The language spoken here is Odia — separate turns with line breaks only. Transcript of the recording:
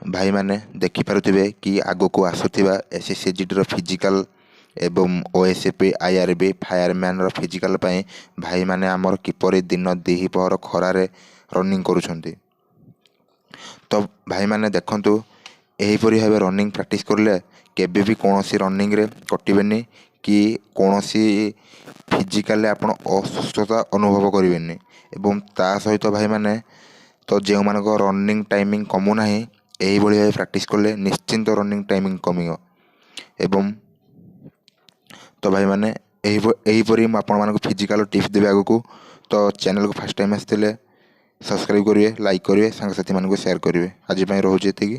ଭାଇମାନେ ଦେଖିପାରୁଥିବେ କି ଆଗକୁ ଆସୁଥିବା ଏସ୍ଏସ୍ସି ଜିଡିର ଫିଜିକାଲ୍ ଏବଂ ଓଏସ୍ଏପି, ଆଇଆର୍ବି, ଫାୟାରମ୍ୟାନ୍ର ଫିଜିକାଲ୍ ପାଇଁ ଭାଇମାନେ ଆମର କିପରି ଦିନ ଦ୍ୱିପହର ଖରାରେ ରନିଂ କରୁଛନ୍ତି। ତ ଭାଇମାନେ ଦେଖନ୍ତୁ, ଏହିପରି ଭାବେ ରନିଂ ପ୍ରାକ୍ଟିସ୍ କଲେ କେବେ ବି କୌଣସି ରନିଂରେ କଟିବେନି କି କୌଣସି ଫିଜିକାଲରେ ଆପଣ ଅସୁସ୍ଥତା ଅନୁଭବ କରିବେନି। ଏବଂ ତା ସହିତ ଭାଇମାନେ, ତ ଯେଉଁମାନଙ୍କ ରନିଂ ଟାଇମିଂ କମୁନାହିଁ, ଏହିଭଳି ଭାବେ ପ୍ରାକ୍ଟିସ୍ କଲେ ନିଶ୍ଚିନ୍ତ ରନିଂ ଟାଇମିଂ କମିବ। ଏବଂ ତ ଭାଇମାନେ, ଏହିପରି ମୁଁ ଆପଣମାନଙ୍କୁ ଫିଜିକାଲ୍ ଟିପ୍ସ ଦେବି ଆଗକୁ। ତ ଚ୍ୟାନେଲକୁ ଫାର୍ଷ୍ଟ ଟାଇମ୍ ଆସିଥିଲେ ସବସ୍କ୍ରାଇବ୍ କରିବେ, ଲାଇକ୍ କରିବେ, ସାଙ୍ଗସାଥିମାନଙ୍କୁ ସେୟାର କରିବେ। ଆଜି ପାଇଁ ରହୁଛି ଏତିକି।